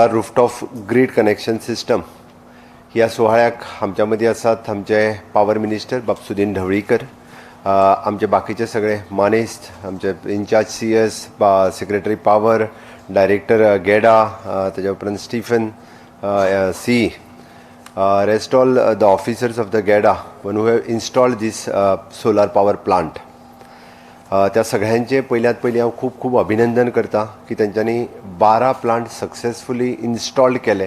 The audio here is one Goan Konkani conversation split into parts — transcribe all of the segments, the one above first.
Rooftop grid connection system ह्या सुवाळ्याक आमच्या मदीं आसात आमचे पावर मिनिस्टर बाब सुदीन ढवळीकर, आमचे बाकीचे सगळे मानेस्त, आमचे incharge CS, secretary power, director गेडा, तेज्या उपरांत Stephen C, rest all the officers of the GEDA one who have installed this solar power plant. त्या सगळ्यांचे पयल्यात पयलीं हांव खूब खूब अभिनंदन करता की तेंच्यांनी 12 प्लांट सक्सेसफुली इन्स्टॉल्ड केले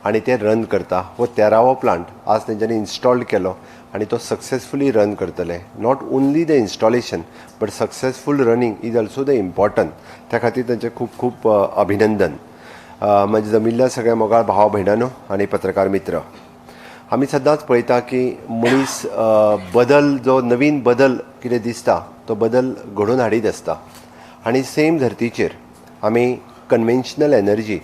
आनी ते रन करता. हो 13वो प्लांट आज तेंच्यांनी इन्स्टॉल्ड केलो आनी तो सक्सेसफुली रन करतले. Not only the installation, but successful running is also the important. त्या खातीर तेंचें खूब खूब अभिनंदन. म्हज्या जमिल्ल्या सगळ्या मोगाळ भावा भयणांनो आनी पत्रकार मित्र, आमी सदांच पळयता की मनीस बदल, जो नवीन बदल कितें दिसता तो बदल घडोवन हाडीत आसता. आनी सेम धर्तीचेर आमी कन्वेन्शनल एनर्जी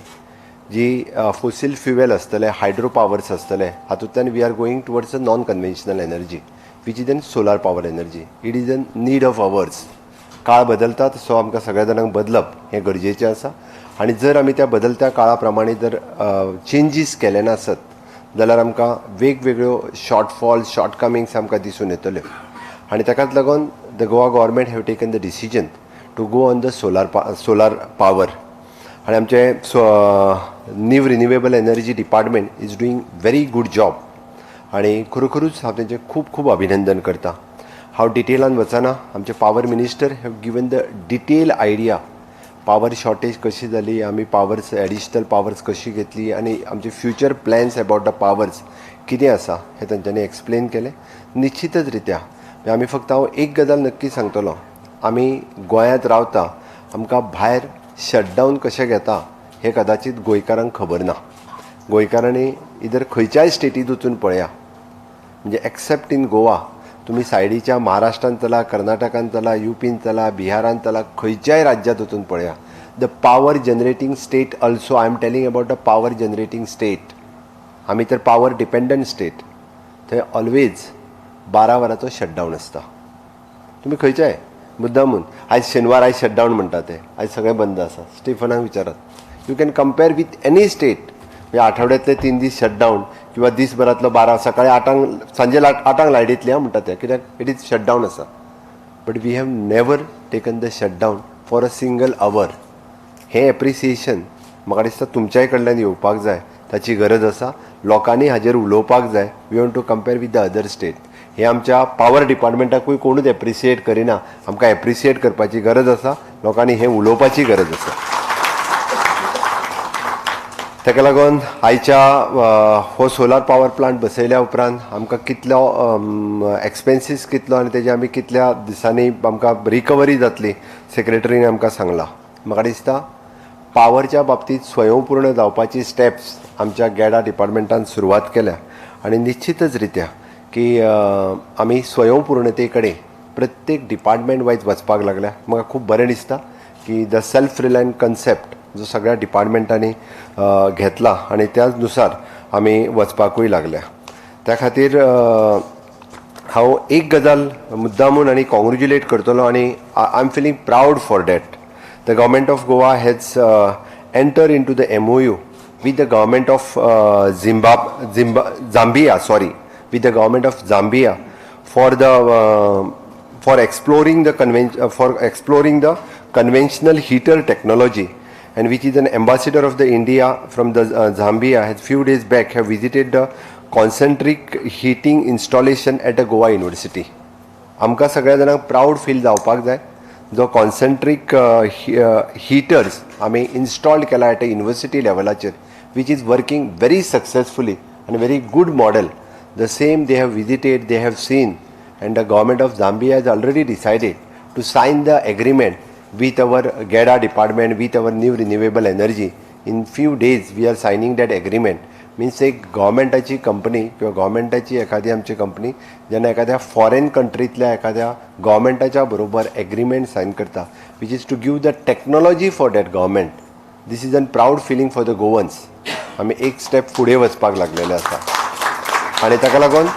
जी फोसील फ्युएल आसतले, हायड्रो पावर्स आसतले, हातूंतल्यान we are going towards a non conventional energy, which is an solar power energy. It is an need of hours. काळ बदलता तसो आमकां सगळ्या जाणांक बदलप हें गरजेचें आसा. आनी जर आमी त्या बदलत्या काळा प्रमाणे जर चेंजीस केले नासत जाल्यार आमकां वेगवेगळ्यो शॉर्टफॉल, शॉर्टकमिंग्स आमकां दिसून येतल्यो. आनी ताकाच लागून the Goa government have taken the decision to go on the solar power. आनी आमचे new renewable energy department is doing very good job आनी खरोखरूच हांव तेंचें खूब खूब अभिनंदन करता. हांव डिटेलान वचना. आमचे power minister have given the detail idea, power shortage कशी जाली, आमी पावर्स, एडिशनल पावर्स कशी घेतली आनी आमचे future plans about the powers कितें आसा हें तेंच्यांनी एक्सप्लेन केलें. निश्चितच रित्या आमी फक्त, हांव एक गजाल नक्की सांगतलो, आमी गोंयांत रावता, आमकां भायर शटडावन कशें घेता हें कदाचीत गोंयकारांक खबर ना. गोंयकारांनी इधर खंयच्याय स्टेटींत वचून पळया, म्हणजे एक्सेप्ट इन गोवा, तुमी सायडीच्या महाराष्ट्रान चला, कर्नाटकान चला, युपीन चला, बिहारान चला, खंयच्याय राज्यांत वचून पळया, the power generating state also, I am telling about the power generating state, आमी तर पावर डिपेंडंट स्टेट, थंय ऑलवेज 12 वरांचो शटडावन आसता. तुमी खंयच्याय, मुद्दामून आयज शेनवार, आयज शटडावन म्हणटा ते, आयज सगळें बंद आसा. स्टिफनाक विचारात. You can compare with any state. म्हणजे आठवड्यातले 3 दीस शटडावन किंवा दीसभरातलो 12, सकाळी 8ांक, सांजे 8ांक लायट येतली आं म्हणटा ते, कित्याक it is shutdown आसा. But we have never taken the shutdown for a single hour. हें एप्रिसिएशन म्हाका दिसता तुमच्याय कडल्यान येवपाक जाय, ताची गरज आसा. लोकांनी हाजेर उलोवपाक जाय. We want to compare with the other state. हें आमच्या पावर डिपार्टमेंटाकूय कोणूच एप्रिसिएट करिना. आमकां एप्रिसिएट करपाची गरज आसा, लोकांनी हें उलोवपाची गरज आसा. ताका लागून आयच्या हो सोलार पावर प्लांट बसयल्या उपरांत आमकां कितलो एक्सपेन्सीस कितलो आनी तेजे आमी कितल्या दिसांनी आमकां रिकवरी जातली, सेक्रेटरीन आमकां सांगलां. म्हाका दिसता पावरच्या बाबतींत स्वयंपूर्ण जावपाची स्टेप्स आमच्या गेडा डिपार्टमेंटान सुरवात केल्या आनी निश्चितच रित्या की आमी स्वयंपूर्णते कडेन प्रत्येक डिपार्टमेंट वायज वचपाक लागल्या. म्हाका खूब बरें दिसता की the self reliant concept जो सगळ्या डिपार्टमेंटांनी घेतला आनी त्याच नुसार आमी वचपाकूय लागल्या. त्या खातीर हांव एक गजाल मुद्दामून आनी कॉंग्रेच्युलेट करतलो आनी I am feeling proud for that. The government of Goa has enter into the MOU with the government of Zambia, sorry, with the government of Zambia for exploring the conventional heater technology, and which is an ambassador of the India from the Zambia has few days back have visited the concentric heating installation at the Goa University. आमकां सगळ्या जाणांक प्रावड फील जावपाक जाय, जो कॉन्सेंट्रीक हिटर्स आमी इन्स्टॉल्ड केला एट युनिवर्सिटी लेवलाचेर, which is working very successfully आनी very good model. The same they have visited, they have seen, and the government of Zambia has already decided to sign the agreement with our GEDA department, with our new renewable energy. In few days we are signing that agreement. Means एक गव्हर्मेंटाची कंपनी किंवा गव्हर्मेंटाची एखादी आमची कंपनी जेन्ना एखाद्या फॉरेन कंट्रींतल्या एखाद्या गव्हर्मेंटाच्या बरोबर एग्रीमेंट सायन करता, which is to give the technology for that government, this is an proud feeling for the Goans. आमी एक स्टेप फुडें वचपाक लागलेले आसा आनी ताका लागून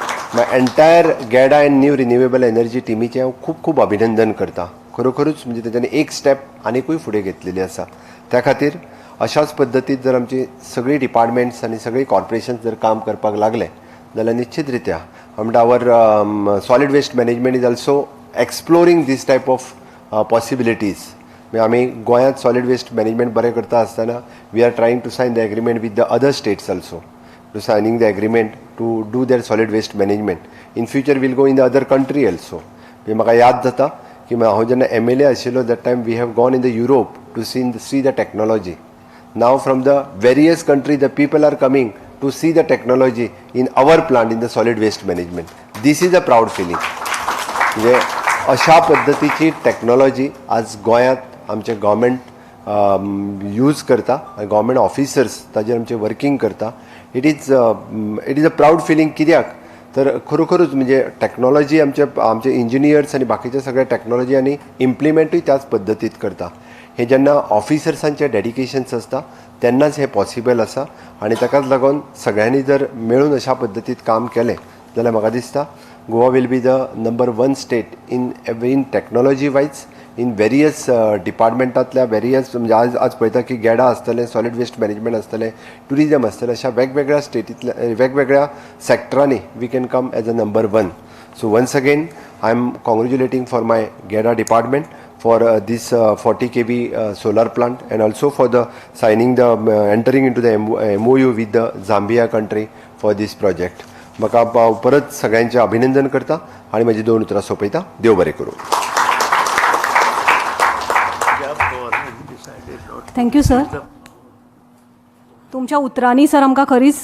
entire GEDA and new renewable energy टिमीचें हांव खूब खूब अभिनंदन करता. खरोखरूच म्हणजे तेंच्यांनी एक स्टेप आनिकूय फुडें घेतलेली आसा. त्या खातीर अशाच पद्दतीत जर आमची सगळीं डिपार्टमेंट्स आनी सगळीं कॉर्पोरेशन्स जर काम करपाक लागले जाल्यार निश्चित रित्या म्हणटा, our solid waste management is also exploring this type of possibilities. म्हणजे आमी गोंयांत सॉलीड वेस्ट मॅनेजमेंट बरें करता आसतना, we are trying to sign the agreement with the other states also, to signing the agreement to do their solid waste management. In future, we'll go in the other country also. म्हणजे म्हाका याद जाता की हांव जेन्ना एमएलए आशिल्लो, that time we have gone in the Europe to see the technology. Now from the various country, the people are coming to see the technology in our plant, in the solid waste management. This is a proud feeling. म्हणजे अशा पद्दतीची टॅक्नॉलॉजी आज गोंयांत आमचे गव्हर्मेंट यूज करता आनी गव्हर्मेंट ऑफिसर्स ताजेर आमचे वर्कींग करता. It is a proud feeling. कित्याक तर खरोखरूच म्हणजे टॅक्नॉलॉजी आमचे आमचे इंजिनियर्स आनी बाकीचे सगळे टॅक्नॉलॉजी आनी इम्प्लिमेंटूय त्याच पद्दतीत करता. हे जेन्ना ऑफिसर्सांचे डेडिकेशन्स आसता तेन्नाच हें पॉसिबल आसा आनी ताकाच लागून सगळ्यांनी जर मेळून अशा पद्दतीत काम केलें जाल्यार म्हाका दिसता, Goa will be the number one state in technology wise, in various डिपार्टमेंटांतल्या various. म्हणजे आज पळयता की गेडा आसतलें, सॉलीड वेस्ट मॅनेजमेंट आसतलें, ट्युरिजम आसतलें, अशा वेगवेगळ्या स्टेटींतल्या वेगवेगळ्या सॅक्टरांनी we can come as a number one. So once again, I am congratulating for my GEDA department for this 40 kV solar plant and also for the signing the entering into the MOU with the Zambia country for this project. म्हाका परत सगळ्यांचें अभिनंदन करता आनी म्हजी दोन उतरां सोंपयता. देव बरें करूं. Thank you sir. तुमच्या उतरांनी सर आमकां खरीच